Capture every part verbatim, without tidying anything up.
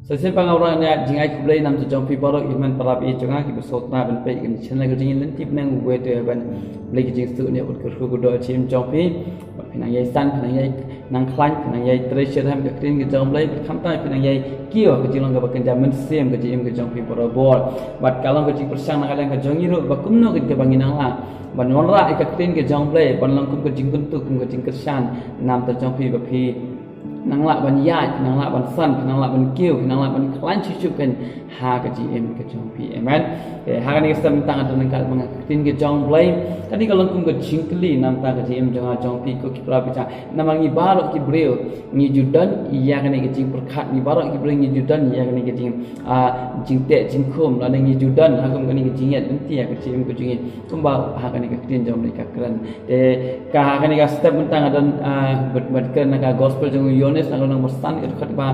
Sa sien pang awrang nia jingai khublei nam tu jong phi baroh i hynmen para phi jong nga ki ba sot na ban pei kan channel ka jingin lynti pneng wei tu ban blei ki jingstu nia ut kyrkhu ku do chim jong phi. Bad phi nang ïai san, phi nang ïai nang khlaiñ, phi nang ïai trei sher hem ka ktien ka jong Blei, bad khamtam phi nang ïai kiew ka jinglong kaba kynja mynsiem ka jingim ka jong phi barabor. Bad ka long ka jingpyrshang na ka liang ka jong ngi ruh ba kumno ka kaba ngi nang lah ban wanrah ïa ka ktien ka jong Blei ban long kum ka jingkyntu kum ka jingkyrshan nam ta jong phi ba phi nang lah ban ïaid, nang lah ban san, nang lah ban kiew, nang lah ban khlaiñ shuh shuh kan ha ka jingim ka jong phi. Amen. Te ha kane ka step mynta nga don ka ba nga ka ktien ka jong Blei. Kane ka long kum ka jingkylli namta ka jingim jong nga jong phi ko ki para bangeit. Namar ngi baroh ki briew ngi ju don ïa kane ka jingpyrkhat, ngi baroh ki briew ngi ju don ïa kane ka jing, ah, jingteh jingkhum, lane ngi ju don ha kum kane ka jingïaid lynti ïa ka jingim ka jong ngi. Kumba ha kane ka ktien jong Blei ka kren. Te ka ha kane ka step mynta nga don, ah, bad, bad kren na ka gospel jong u Ïoannis na ka lynnong ba san ka dkhot ba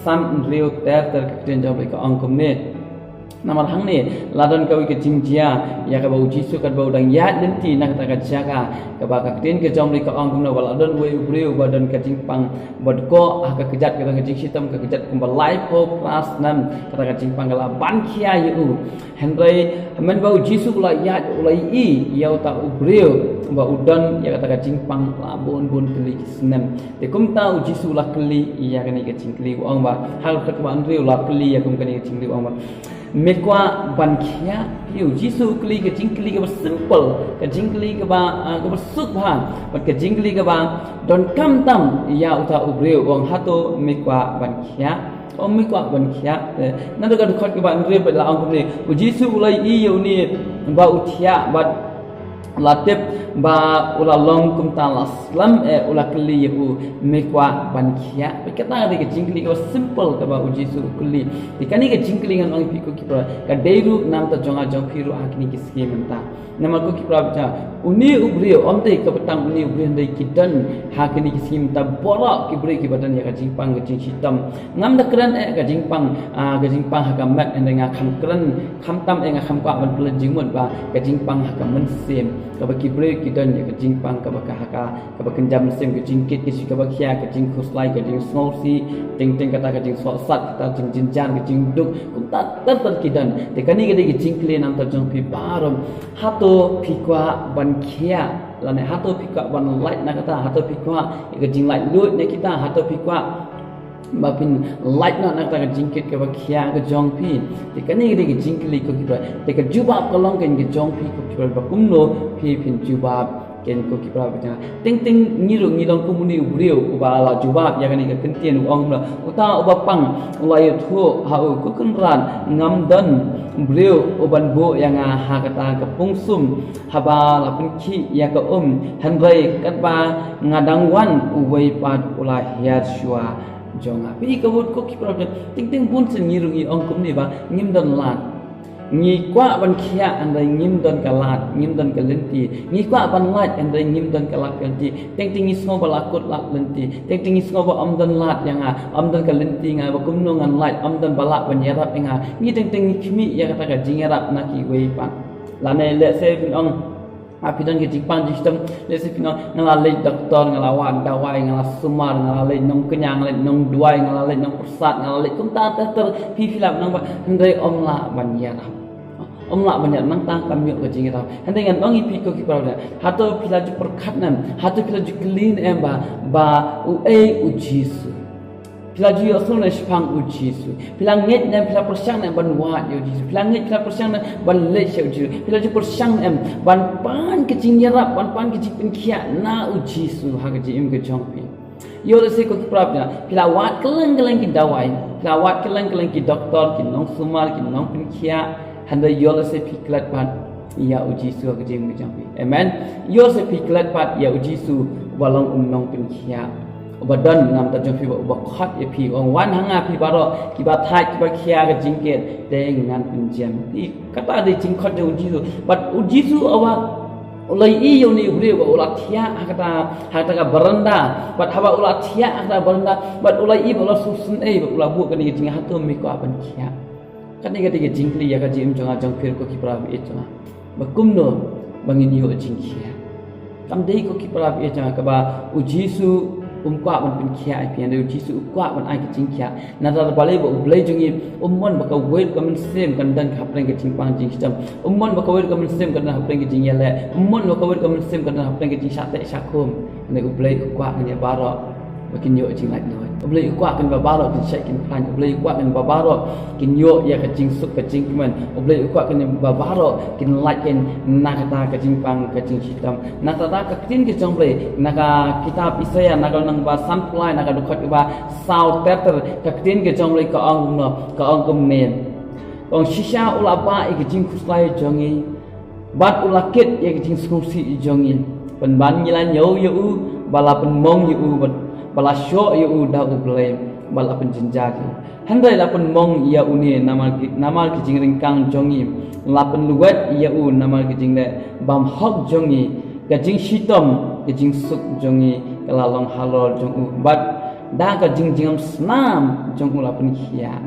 san hynriew ter ter ka ktien jong Blei ka ong kumne. Namar hangne la don kawei ka jingjia ïa kaba u Jisu katba u dang ïaid lynti na kata ka jaka kaba ka ktien ka jong Blei ka ong kumne ba la don uwei u briew ba don ka jingpang ba dkoh ha ka kjat kaba ka jingshitom ka kjat kumba laiphew phra snem kata ka jingpang ka la ban khia ïa u. Hynrei mynba u Jisu u la ïaid u la ïohi ïa uta u briew ba u don ïa kata ka jingpang la bun bun tylli ki snem. Te kumta u Jisu u la kylli ïa kane ka jingkylli u ong ba ha ka dkhot kaba hynriew u la kylli ïa kum kane ka jingkylli u ong ba me kwah ban khiah? Ïa u Jisu u kylli ka jingkylli kaba simple, ka jingkylli kaba, ah, kaba suk bha, bad ka jingkylli kaba donkam tam ïa uta u briew u ong hato me kwah ban khiah? Ong me kwah ban khiah. Eh, naduh ka dkhot kaba hynriew pat la ong kumne. U Jisu u la ïohi ïa une ba u thiah bad u la tip ba u la long kumta la slem eh u la kylli ïa u me kwah ban khiah. Bad kata ka dei ka jingkylli kaba simple kaba u Jisu u kylli. Te kane ka jingkylli ngan ong ïa phi ko ki para ka dei ruh namta jong nga jong phi ruh ha kine ki sngi mynta. Namar ko ki para bangeit, une u briew, ym dei kaba tang une u briew, hynrei ki don ha kine ki sngi mynta baroh ki briew kiba don ïa ka jingpang ka jingshitom. Ngam da kren eh ka jingpang, ah, ka jingpang ha ka met, hynrei nga kham kren, khamtam eh nga kham kwah ban pynlong jingmut ba ka jingpang ha ka mynsiem, kaba ki briew ki don ïa ka jingpang kaba ka ha ka kaba kynja mynsiem, ka jingkit ka shi kaba khia, ka jingkhuslai, ka jingsngewsih, teng teng kata ka jingsohsat, kata jingjynjar, ka jingduk, kumta ter ter ki don. Te kane ka dei ka jingkylli namta jong phi baroh. Hato phi kwah ban khiah? Lane hato phi kwah ban lait na kata? Hato phi kwah ïa ka jinglaitluid na kita? Hato phi kwah ba phin lait noh na kata ka jingkit kaba khia ka jong phi? Te kane ka dei ka jingkylli ko ki para. Te ka jubab ka long ka jong phi ko ki para ba kumno phi phin jubab. Ken ko ki para bangeit, teng teng ngi ruh ngi long kum une u briew uba la jubab ïa kane ka ktien u ong ba uta uba pang u la ïathuh ha u, ko Kynrad, ngam don briew uban buh ïa nga ha kata ka pung sum haba la pynkhih ïa ka um, hynrei katba nga dang wan uwei pat u la hiar shuwa jong nga. Phi ka wut ko ki para bangeit, teng teng bun sien ngi ruh ngi ong kumne ba ngim don lad. Ngi kwah ban khiah hynrei ngim don ka lad, ngim don ka lynti. Ngi kwah ban lait hynrei ngim don ka lad ka lynti. Teng teng ngi sngew ba la kut lad lynti. Teng teng ngi sngew ba ym don lad ïa nga, ym don ka lynti, nga ba kumno ngan lait, ym don ba lah ban ïarap ïa nga. Ngi teng teng ngi khmih ïa kata ka jingïarap na kiwei pat. Lane lehse phin ong, ah, phi don ka jingpang jingshitom, lehse phi ong nga la leit doktor, nga la wad dawai, nga la sumar, nga la leit nongkñia, nga la leit nongduwai, nga la leit nongpyrsad, nga la leit kumta ter ter, phi phi lah ban ong ba hynrei ym lah ban ïarap. Ym lah ban ïarap, nangta kam ïoh ka jingïarap. Hynrei ngan ong ïa phi ko ki para bangeit, hato phi la ju pyrkhat ne em, hato phi la ju kylli ne em ba, ba uei u Jisu? Phi la ju ïohsngew ne shaphang u Jisu? Phi la ngeit ne em, phi la pyrshang ne em ban wad ïa u Jisu? Phi la ngeit, phi la pyrshang ne em ban leit sha u Jisu? Phi la ju pyrshang ne em ban pan ka jingïarap, ban pan ka jingpynkhiah na u Jisu ha ka jingim ka jong phi? Ïoh lehse ko ki para bangeit, phi la wad kylleng kylleng ki dawai, phi la wad kylleng kylleng ki doktor, ki nongsumar, ki nongpynkhiah, hynrei ïoh lehse phi klet pat ïa u Jisu ha ka jingim ka jong phi. Amen. Ïoh lehse phi klet pat ïa u Jisu uba long u nongpynkhiah, uba don namta jong phi, uba khot ïa phi, u ong wan ha nga phi baroh kiba thait kiba khia ka jingkit, te ngan pynjem. Kata dei jingkhot jong u Jisu. Bad u Jisu uba u la ïohi ïa une u briew ba u la thiah ha kata, ha kata ka baranda. Bad haba u la thiah ha kata ka baranda bad u la ïohi ba u la sngewsynei bad u la buh kane ka jingkylli, hato me kwah ban khiah? Kane ka dei ka jingkylli ïa ka jingim jong nga jong phi ko ki para bangeit jong nga, ba kumno ba ngin ïoh jingkhiah. Kam dei ko ki para bangeit jong nga kaba u Jisu Um kwah ban pynkhiah ïa phi, hynrei u Jisu u kwah ban ai ka jingkhiah. Nangta balei? Ba U Blei jong ngi um mon ba kawei ruh ka mynsiem kan don hapdeng ka jingpang jingshitom. Um mon ba kawei ruh ka mynsiem kan don hapdeng ka jingïaleh. Um mon ba kawei ruh ka mynsiem kan don hapdeng ka jingshah teh shah khum. Hynrei U Blei u kwah ngi baroh ba kin ïoh jinglaitluid. U Blei u kwah kin ba baroh kin shait kin khlaiñ. U Blei u kwah kin ba baroh kin ïoh ïa ka jingsuk ka jingkmen. U Blei u kwah kin ba baroh kin lait kin na kata ka jingpang ka jingshitom. Na kata ka ktien ka jong U Blei na ka kitab Isaiah na ka lynnong ba sanphew lai na ka dkhot ba saw ter ter, ka ktien ka jong U Blei ka ong kumno? Ka ong kumne. Ka ong, shisha u la bah ïa ka jingkhuslai jong ngi, bad u la kit ïa ka jingsngewsih jong ngi. Pynban ngi la ñiew ïa u, ba la pynmong ïa u, bad ba la shoh ïa u da U Blei, ba la pynjynjar ïa u. Hynrei la pynmong ïa une namar ki, namar ki jingryngkang jong ngi, la pynlwet ïa u namar ki jingleh bymhok jong ngi. Ka jingshitom, ka jingsuk jong ngi ka la long halor jong u, bad da ka jingjngem snam jong u la pynkhiah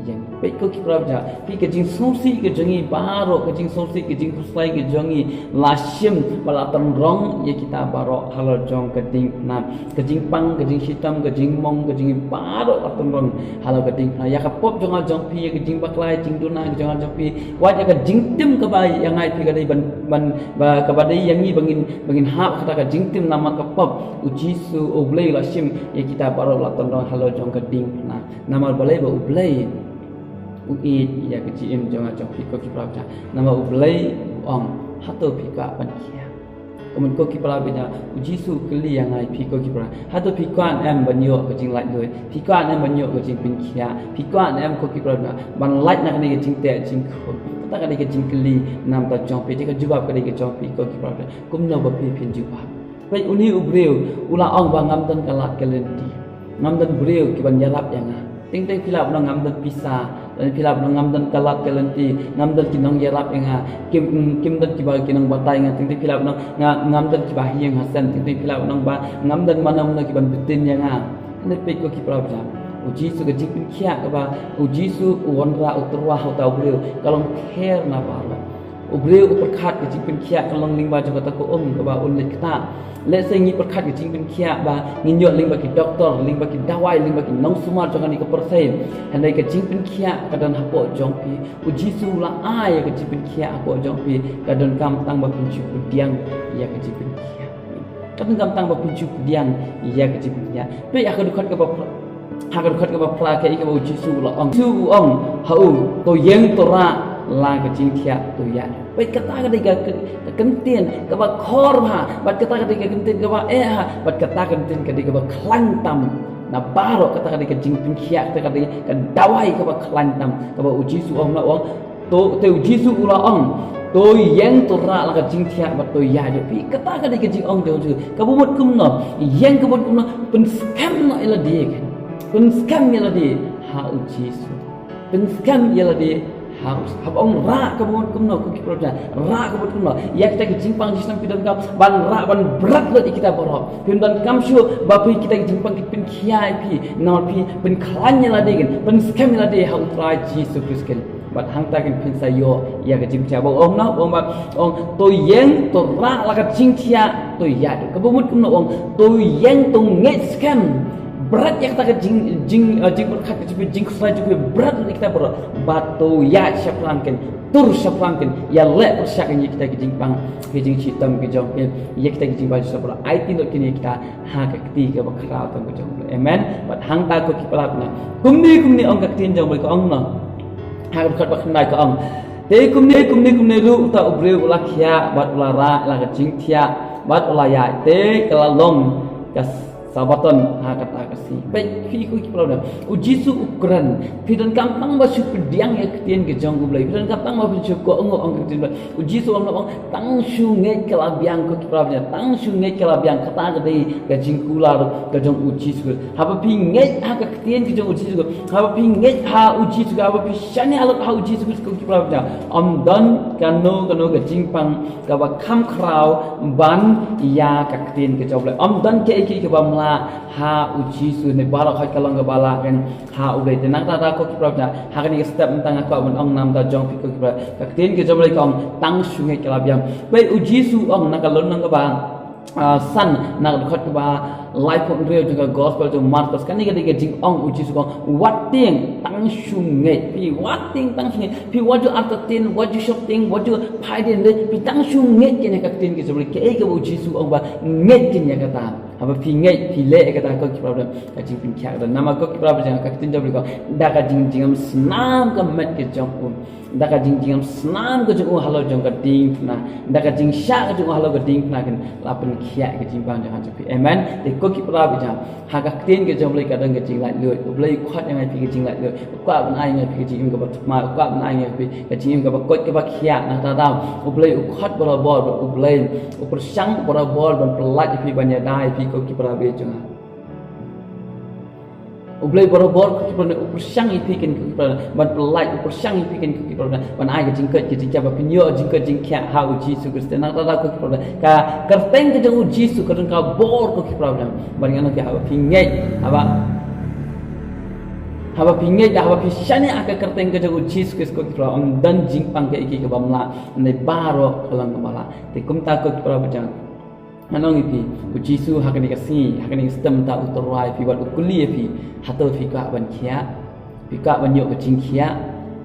ïa ngi. Peit ko ki para bangeit, peit ka jingsngewsih ka jong ngi baroh, ka jingsngewsih, ka jingkhuslai ka jong ngi la shim bad la tynrong ïa kita baroh halor jong ka diengphna. Ka jingpang, ka jingshitom, ka jingmong, ka jong ngi baroh la tynrong halor ka diengphna. Ïa ka pop jong nga jong phi, ïa ka jingbakla, jingduna ka jong nga jong phi, wat ïa ka jingtim kaba ïa nga ïa phi ka dei ban, ban, ba, kaba dei ïa ngi ba ngin, ba ngin hap kata ka jingtim namar ka pop. U Jisu U Blei la shim ïa kita baroh la tynrong halor jong ka diengphna. Namar balei? Ba U Blei u ïeit ïa ka jingim jong nga jong phi ko ki para bangeit. Namar U Blei u ong, hato phi kwah ban khiah? Kumno ko ki para bangeit, U Jisu u kylli ïa nga ïa phi ko ki para. Hato phi kwah ne em ban ïoh ka jinglaitluid? Phi kwah ne em ban ïoh ka jingpynkhiah? Phi kwah ne em ko ki para bangeit ban lait na kane ka jingteh jingkhum? Kata ka dei ka jingkylli namar jong phi, te ka jubab ka dei ka jong phi ko ki para bangeit. Kumno ba phi phin jubab? Peit, une u briew u la ong ba ngam don ka lad ka lynti. Ngam don briew kiban ïarap ïa nga. Teng teng phi lah ban ong ngam don pisa, teng phi lah ban ong ngam don ka lad ka lynti, ngam don ki nongïarap ïa nga. Kim, kim don kiba, ki nongbatai ïa nga. Teng teng phi lah ban ong nga, ngam don kiba ha ïing ha sem. Teng teng phi lah ban ong ba ngam don mano mano kiban btin ïa nga. Hynrei peit ko ki para bangeit, U Jisu ka jingpynkhiah kaba U Jisu u wanrah, u tyrwa ha uta u briew ka long pher na baroh. U briew u pyrkhat ka jingpynkhiah ka long lyngba jong kata ka um kaba un leit ktah. Lehse ngi pyrkhat ka jingpynkhiah ba ngin ïoh lyngba ki doktor, lyngba ki dawai, lyngba ki nongsumar jong kane ka pyrthei. Hynrei ka jingpynkhiah ka don hapoh jong phi. U Jisu u la ai ïa ka jingpynkhiah hapoh jong phi. Ka donkam tang ba phin shu pdiang ïa ka jingpynkhiah. Ka donkam tang ba phin shu pdiang ïa ka jingpynkhiah. Peit ha ka dkhot kaba phra, ha ka dkhot kaba phra, kaei kaba U Jisu u la ong? U Jisu u ong ha u, to ïeng to rah, la ka jingthiah to ïaid. Peit, kata ka dei ka, ka, ka kyntien kaba khor bha, bad kata ka dei ka kyntien kaba eh ha, bad kata ka kyntien ka dei kaba khlaiñ tam na baroh. Kata ka dei ka jingpynkhiah, kata ka dei ka dawai kaba khlaiñ tam kaba U Jisu u ong, la ong. To, te U Jisu u la ong, to ïeng to rah, la ka jingthiah bad to ïaid. Peit, kata ka dei ka jingong jong U Jisu. Kaba mut kumno? Ïeng kaba mut kumno? Pynskhem noh ïa lade, kan? Pynskhem ïa lade ha U Jisu. Pynskhem ïa lade ha U Jisu. Haba ong rah kaba mut kumno ko ki para bangeit? Rah kaba mut kumno? Ïa kita ki jingpang jingshitom phi donkam ban rah ban bret lut ïa kita baroh. Phim donkam shuh ba phi kita ki jingpang ki pynkhiah ïa phi. Namar phi pynkhlaiñ ïa lade, kan? Pynskhem ïa lade ha U Trai Jisu Khrist, kan? Bad hangta kan phin sa ïoh ïa ka jingpynkhiah. Ba ong noh, ba ong ba, ong to ïeng to rah, la ka jingthiah to ïaid. Kaba mut kumno? Ong to ïeng to ngeit skhem. Bret ïa kata ka jing, jing, eh, jingpyrkhat ka jingpynkhiah, jingkhuslai jong phi, bret ïa kita baroh. Bad to ïaid shaphrang, kan? Tur shaphrang, kan? Ïaleh pyrshah, kan, ïa kita ki jingpang ki jingshitom ki jong phi, ïa kita ki jingpang jingshitom baroh. Aiti noh, kan, ïa kita ha ka kti kaba khraw tam ka jong U Blei. Amen. Bad hangta ko ki para bangeit, kumne kumne ong ka ktien jong U Blei, ka ong noh ha ka dkhot ba khyndai, ka ong, te kumne kumne kumne ruh uta u briew u la khiah bad u la rah, la ka jingthiah, bad u la ïaid, te ka la long ka Sabaton ha kata ka sngi. Peit phi ko ki para bangeit, U Jisu u kren, phi donkam tang ba shu pdiang ïa ka ktien ka jong U Blei, phi donkam tang ba phin shu kohnguh ong ka ktien U Blei. U Jisu u ong, ong tang shu ngeit ka la biang ko ki para bangeit, tang shu ngeit ka la biang. Kata ka dei ka jingkular ka jong U Jisu Khrist. Haba phi ngeit ha ka ktien ka jong U Jisu Khrist, haba phi ngeit ha U Jisu Khrist, haba phi shaniah lut ha U Jisu Khrist ko ki para bangeit, ym don kano kano ka jingpang kaba kham khraw ban ïa ka ktien ka jong U Blei. Ym don kaei kaei kaba ym lah ha U Jisu. Ne baroh khoit ka long kaba lah, kan, ha U Blei. Te nangta da ko ki para bangeit, ha kane ka step mynta nga kwah ban ong namar jong phi ko ki para bangeit, ka ktien ka jong U Blei ka ong tang shu ngeit ka la biang. Peit, U Jisu u ong na ka lynnong kaba Ah, san, na ka dkhot kaba laiphew hynriew jong ka gospel jong u Markos, kane ka dei ka jingong u Jisu, ka ong, wat tieng tang shu ngeit phi, wat tieng tang shu ngeit phi, wat ju artatien, wat ju sheptieng, wat ju phai dien de, phi tang shu ngeit keiñ ïa ka ktien ka jong u Blei. Kaei kaba u Jisu u ong ba ngeit keiñ ïa kata. Haba phi ngeit, phi leh ïa kata, ko ki para bangeit, ka jingpynkhiah ka don. Namar ko ki para bangeit, ka ktien jong u Blei ka ong, da ka jingjngem snam ka met ka jong u, da ka jingjngem snam ka jong u halor jong ka diengphna, da ka jingshah ka jong u halor ka diengphna kin la pynkhiah ïa ka jingbam jong nga jong phi. Amen. Te ko ki para bangeit, ha ka ktien ka jong u Blei ka don ka jinglaitluid. U Blei u khot ïa nga ïa phi ka jinglaitluid. U kwah ban ai ïa nga ïa phi ka jingim kaba thymmai. U kwah ban ai ïa nga ïa phi ka jingim kaba koit kaba khiah. Nangta da u Blei u khot barabor, u Blei u pyrshang barabor ban pyllait ïa phi, ban ïada ïa phi, ko ki para bangeit jong nga. U Blei barabor, ko ki para bangeit, u pyrshang ïa phi keiñ, ko ki para bangeit, ban pyllait, u pyrshang ïa phi keiñ, ko ki para bangeit, ban ai ka jingkoit ka jingkhiah, ba phin ïoh jingkoit jingkhiah ha u Jisu Khrist. Nangta da, ko ki para bangeit, ka kyrteng ka jong u Jisu ka don ka bor, ko ki para bangeit. Bad ngan ong ïa phi, haba phi ngeit, haba, haba phi ngeit, haba phi shaniah ha ka kyrteng ka jong u Jisu Khrist, ko ki para bangeit, ym don jingpang kaei kaei kaba ym lah, hynrei baroh ka long kaba lah. Te kumta, ko ki para bangeit, ngan ong ïa phi, u Jisu ha kane ka sngi, ha kane ka step mynta u tyrwa ïa phi bad u kylli ïa phi, hato phi kwah ban khiah? Phi kwah ban ïoh ka jingkhiah?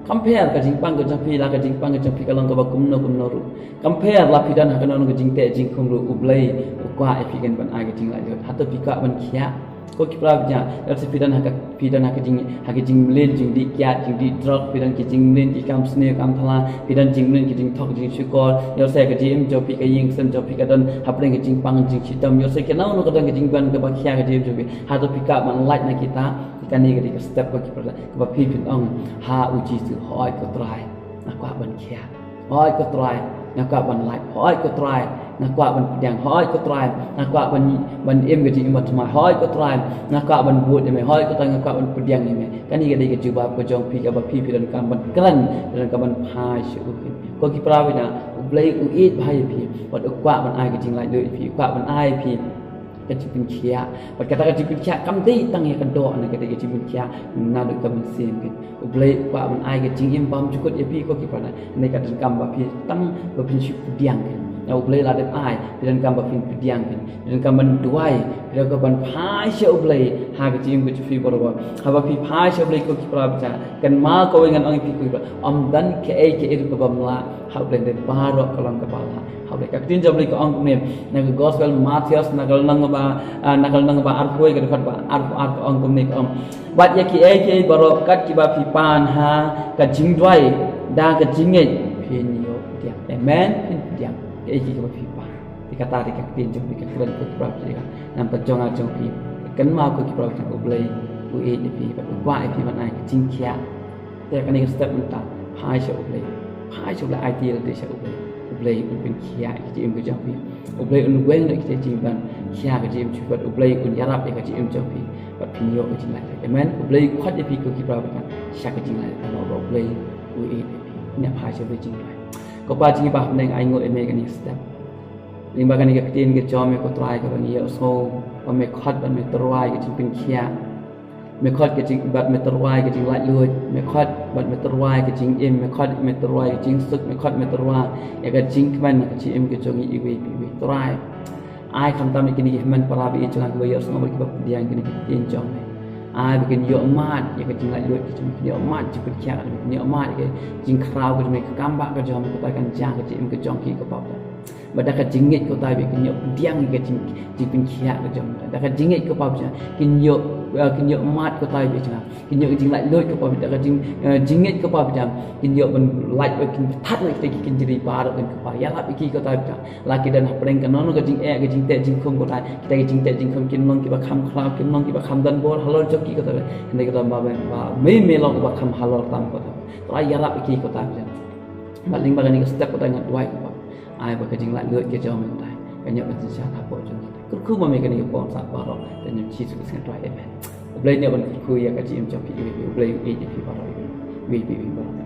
Kam pher ka jingpang ka jong phi, la ka jingpang ka jong phi ka long kaba kumno kumno ruh, kam pher la phi don ha kano kano ka jingteh jingkhum ruh, u Blei u kwah ïa phi keiñ ban ai ka jinglaitluid. Hato phi kwah ban khiah? Ko ki para bangeit, ïoh lehse phi don ha ka, phi don ha ka jing, ha ka jingmlien, jingdih kiad, jingdih drok, phi don ki jingmlien, ki kam sniew kam thala, phi don jingmlien, ki jingthok jingshukor, ïoh lehse ka jingim jong phi, ka ïing ka sem jong phi ka don hapdeng ka jingpang jingshitom, ïoh lehse kano kano ka don ka jingban kaba khia ka jingim jong phi. Hato phi kwah ban lait na kita? Kane ka dei ka step, ko ki para bangeit, kaba phi phin ong ha u Jisu, hooid ko Trai, nga kwah ban khiah. Hooid ko Trai, nga kwah ban lait. Hooid ko Trai, nga kwah ban pdiang. Hooid ko Trai, nga kwah ban, ban im ka jingim bathymmai. Hooid ko Trai, nga kwah ban bud ïa me. Hooid ko Trai, nga kwah ban pdiang ïa me. Kane ka dei ka jubab ka jong phi kaba phi, phi donkam ban kren, phi donkam ban phai sha u. Ko ki para bangeit, u Blei u ïeit bha ïa phi bad u kwah ban ai ka jinglaitluid ïa phi, u kwah ban ai ïa phi ka jingpynkhiah. Bad kata ka jingpynkhiah kam dei tang ïa ka doh, ne ka dei ka jingpynkhiah naduh ka mynsiem keiñ. U Blei u kwah ban ai ka jingim bymjukut ïa phi, ko ki para bangeit. Ne ka donkam ba phi tang ba phin shu pdiang keiñ. Ïa, u Blei la dep ai, phi donkam ba phin pdiang keiñ. Phi donkam ban duwai, phi donkam ban phai sha u Blei ha ka jingim ka jong phi baroh. Haba phi phai sha u Blei, ko ki para bangeit, kynmaw kawei ngan ong ïa phi, ko ki para, ym don kaei kaei ruh kaba ym lah ha u Blei, hynrei baroh ka long kaba lah ha u Blei. Ka ktien jong u Blei ka ong kumne, na ka gospel Mathaios, na ka lynnong ba, ah, na ka lynnong ba arphew, ka dkhot ba arphew ar, ka ong kumne, ka ong, bad ïa kiei kiei baroh kat kiba phi pan ha ka jingduwai da ka jingngeit, phin ïoh pdiang. Amen. Phin pdiang ïa kiei kiei kiba phi pan. Te kata dei ka ktien jong u Blei ka kren, ko ki para bangeit. Namar jong nga jong phi, kynmaw, ko ki para bangeit, u Blei u ïeit ïa phi bad u kwah ïa phi ban ai ka jingkhiah. Te kane ka step mynta, phai sha u Blei. Phai sha u Blei, aiti lade sha u Blei. U Blei un pynkhiah ïa ka jingim ka jong phi. U Blei un weng noh ïa ka jingban khia ka jingim jong phi bad u Blei un ïarap ïa ka jingim jong phi bad phin ïoh ka jinglaitluid. Amen. U Blei u khot ïa phi, ko ki para bangeit, sha ka jinglaitluid, namar ba u Blei u ïeit ïa phi. Ngin phai sha u Blei jingduwai. Ko Pa jong ngi ba ha bneng, ainguh ïa me kane ka step. Lyngba kane ka ktien ka jong me, ko Trai, kaba ngi ïohsngew ba me khot bad me tyrwa ïa ka jingpynkhiah. Me khot ka jing, bad me tyrwa ïa ka jinglaitluid. Me khot bad me tyrwa ïa ka jingim. Me khot, me tyrwa ïa ka jingsuk. Me khot, me tyrwa ïa ka jingkmen ha ka jingim ka jong ngi iwei pa iwei, Trai. Ai khamtam ïa kine ki hynmen para baieit jong nga kiba ïohsngew bad kiba pdiang kine ki ktien jong me. Ai ba kin ïoh mad ïa ka jinglaitluid ka jong me, kin ïoh mad jingpynkhiah ka jong me, kin ïoh mad ïa ka jingkhraw ka jong me, ka kam ba ka jong me, ko Trai, kan jia ha ka jingim ka jong ki, ko Pa. Bad da ka jingngeit, ko Trai, ba kin ïoh pdiang ïa ka jing, jingpynkhiah ka jong me. Da ka jingngeit, ko Pa, ba kin ïoh, eh, kin ïoh mad, ko Trai, ba jong nga. Kin ïoh ka jinglaitluid, ko Pa, ba da ka jing, eh, jingngeit, ko Pa, ba jong nga. Kin ïoh ban lait, ba kin pynthut noh ïa kita ki kynjri baroh, ko Pa. Ïarap ïa ki, ko Trai, ba jong nga. La ki don hapdeng kano kano ka jingeh, ka jingteh jingkhum, ko Trai. Kita ki jingteh jingkhum kin long kiba kham khraw, kin long kiba kham don bor halor jong ki, ko Trai. Hynrei, ko Trai, ba, ba, ba me, me long uba kham halor tam, ko Trai. Trai, ïarap ïa ki, ko Trai, ba jong nga. Bad lyngba kane ka step, ko Trai, nga duwai, ko Pa. Ai ba ka jinglaitluid ka jong me, ko Trai, kan ïoh ban synshar hapoh jong ki. Kyrkhu ma me kane ka por sah baroh, ha ka kyrteng jong U Jisu Khrist nga duwai. Amen. U Blei un ïoh ban kyrkhu ïa ka jingim jong phi iwei pa iwei. U Blei u ïeit ïa phi baroh iwei pa iwei baroh.